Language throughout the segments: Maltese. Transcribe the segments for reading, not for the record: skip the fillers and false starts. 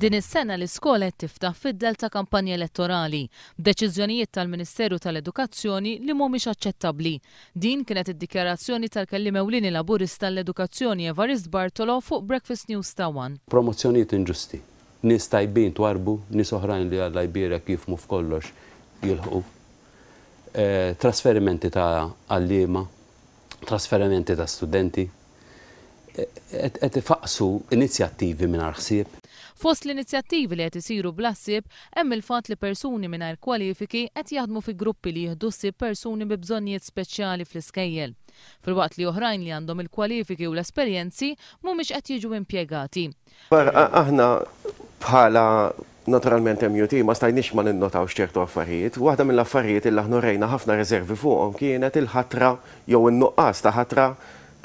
Din is-sena l-iskola qed tiftaħ fid-dell ta' kampanja elettorali, b'deċiżjonijiet tal-Ministeru tal-Edukazzjoni li mhumiex aċċettabbli. Din kienet id-dikjarazzjoni tal-Kelliem Ewlieni Laburista għall-Edukazzjoni Evarist Bartolo fuq Breakfast News ta' One. Promozzjonijiet inġusti. Nies tajbin twarrbu, nies oħrajn li Alla jbierek jifhmu f'kollox jilħqu. Trasferimenti ta' għalliema, trasferimenti ta' studenti. Qed ifaqqsu inizjattivi mingħajr ħsieb. Fost l-inizjattivi li qed isiru bla ħsieb hemm il-fatt li persuni mingħajr kwalifiki qed jaħdmu fi gruppi li jieħdu ħsieb persuni bi bżonnijiet speċjali fl-iskejjel, filwaqt li oħrajn li għandhom il-kwalifiki u l-esperjenzi mhumiex qed jiġu impjegati. Aħna bħala naturalment MUT ma stajniex ma ninnotawx ċertu affarijiet. Waħda mill-affarijiet illi aħna urejna ħafna riservi fuqhom kienet il-ħatra jew in-nuqqas ta' ħatra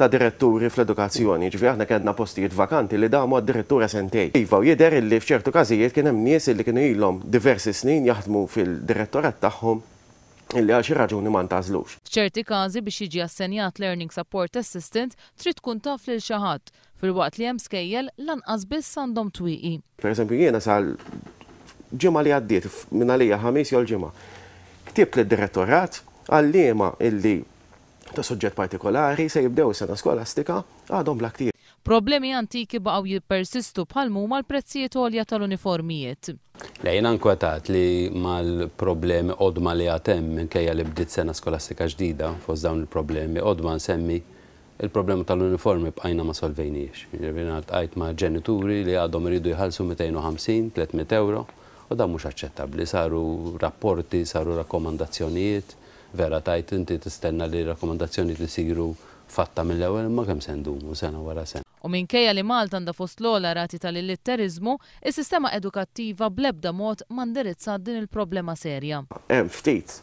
ta' diretturi fl-edukazzjoni. Jiġifieri aħna kellna postijiet vakanti li damu addirittura sentejn. Iva, u jidher illi f'ċertu każijiet kien hemm nies illi kienu ilhom diversi snin jaħdmu fil-direttorat tagħhom illi għal xi raġuni ma ntgħażlux. F'ċerti każi biex jiġi assenjat Learning Support Assistant trid tkun taf lil xi ħadd, filwaqt li hemm skejjel lanqas biss għandhom twieqi. Per eżempju jiena sal ġimgħa li għaddiet, minn għalija Ħamis jew l-Ġimgħa, ktibt lid-direttorat għalliema illi ta' suġġett partikolari se jibdew is-sena skolastika għadhom bla ktieb. Problemi antiki baqgħu jippersistu bħal m'huma l-prezzijiet għolja tal-uniformijiet. Le, jiena nkwetat li mal-problemi qodma li għad hemm minkejja li bdiet sena skolastika ġdida, fost dawn il-problemi qodma nsemmi il-problema tal-uniformi bqajna ma solvejnihiex. Jiġifieri jiena ltqajt ma' ġenituri li għadhom iridu jħallsu 250, 300 ewro u dan mhux aċċettabbli. Saru rapporti, saru rakkomandazzjonijiet, vera tgħid inti tistenna li r-rakkomandazzjonijiet isiru fatta mill-ewwel imma kemm se ndumu sena wara sena. U minkejja li Malta għandha fost l-ogħla rati tal-illitteriżmu, is-sistema edukattiva bl-ebda mod ma ndirizzat din il-problema serja. Hemm ftit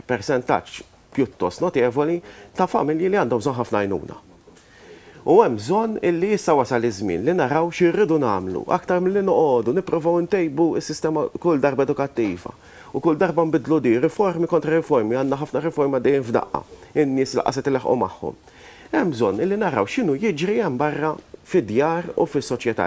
persentaġġ pjuttost notevoli ta' familji li għandhom bżonn ħafna għajnuna. U hemm bżonn illi issa wasal iż-żmien li naraw xi rridu nagħmlu aktar milli noqogħdu nipprovaw intejbu s-sistema kull darba edukattiva u kull darba nbiddlu di, riformi kontra riformi, għandna ħafna riformi għaddejjin f'daqqa, in-nies lanqas qed ilaħħqu magħhom. Hemm bżonn illi naraw x'inhu jiġri hemm barra fid-djar u fis-soċjetà.